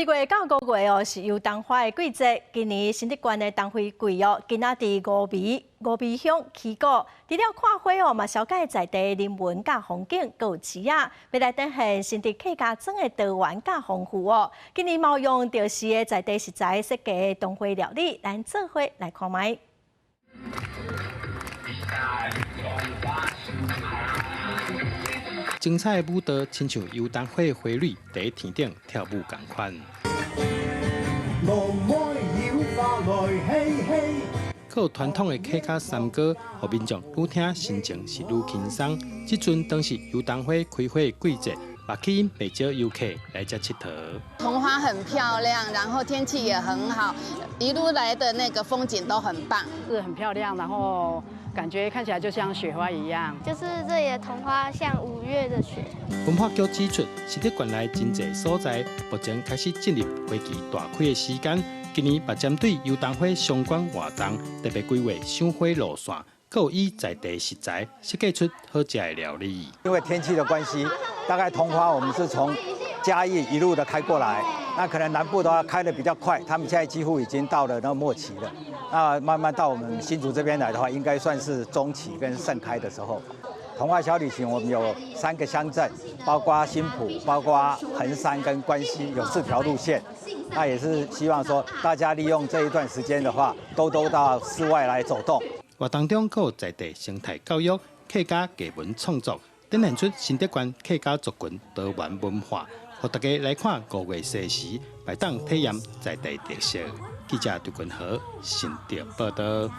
4月到5月哦，是油桐花的季節。今年新竹縣的桐花季哦，今仔佇五味鄉起鼓，除了看花哦，嘛小解在地人文佮風景，閣有市仔，欲來展現新竹客家莊的多元佮豐富哦。今年嘛用著時的在地食材設計的桐花料理，咱做伙來看覓。精彩的舞蹈，親像油桐花花蕊佇天頂跳舞仝款。閣有傳統的客家山歌，予民眾愈聽心情是愈輕鬆。這陣當是油桐花開花的季節，嘛吸引袂少遊客來遮𨑨迌。桐花很漂亮，然後天氣也很好，一路來的那個風景都很棒，是很漂亮，然後感覺看起來就像雪花一樣。就是這裡的桐花像5月的雪。文化局指出，新竹縣內真濟所在，目前開始進入花期大開的時間。今年嘛針對油桐花相關活動，特別規劃賞花路線，閣有以在地食材設計出好食的料理。因為天氣的關係，大概桐花我們是從嘉義一路的開過來，那可能南部的話開得比較快，他們現在幾乎已經到了那個末期了。那慢慢到我們新竹這邊來的話，應該算是中期跟盛開的時候。桐花小旅行我們有三個鄉鎮，包括新埔、包括橫山跟關西，有四條路線。那也是希望說大家利用這一段時間的話，多多到室外來走動。活動中閣有在地生態教育、客家藝文創作，展現出新竹縣客家族群多元文化，予大家來看5月西時，會當體驗在地特色。記者劉君和新竹報導。